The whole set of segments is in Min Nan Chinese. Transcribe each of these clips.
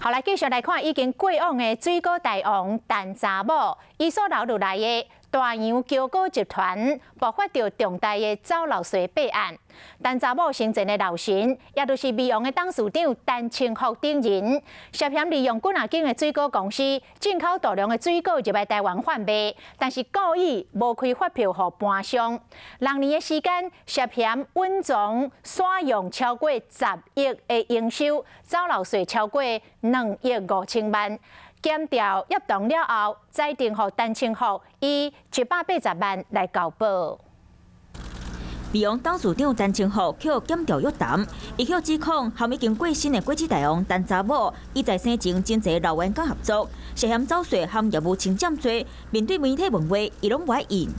好，來繼續來看已經過往的水果大王陳查某，伊所留落來的大洋橋果集團，爆發著重大的走漏稅弊案。陳查某生前的老臣，也就是美王的董事長陳清福等人，涉嫌利用幾若間的水果公司進口大量的水果入來台灣販賣，但是故意無開發票予盤商。6年的時間，涉嫌隱藏散用超過10億的營收，走漏稅超過2億5千萬。檢調約談了後，裁定予陳清福以180萬來交保。美王董事長陳清福予檢調約談，伊予指控和已經過身的果子大王陳查某，伊在生前真濟老員工合作，涉嫌走稅和業務侵佔罪。面對媒體問話，伊攏無愛應。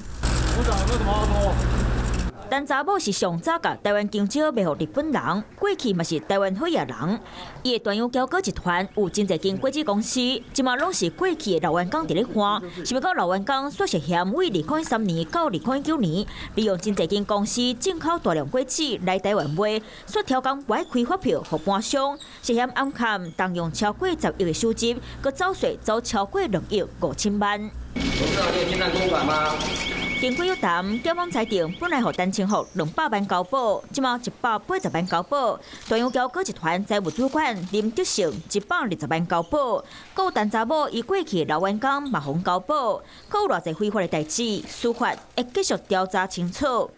陳查某是上早共台灣香蕉賣予日本人，過去嘛是台灣好野人。伊的大洋橋果集團有真濟間果子公司，這馬攏是過去的老員工佇咧看。想欲到老員工煞涉嫌對2013年到2019年，利用真濟間公司進口大量果子來台灣賣，煞刁工無愛開發票予盤商，涉嫌暗崁動用超過10億的收入，閣走稅走超過2億5千萬。董事長，你有進賬公款嗎？經過約談，檢方裁定本來予陳清福200萬交保，這馬180萬交保。大洋橋果集團財務主管林德勝120萬交保，閣有陳查某伊過去老員工嘛予交保，閣有偌濟非法的代誌，司法會繼續調查清楚。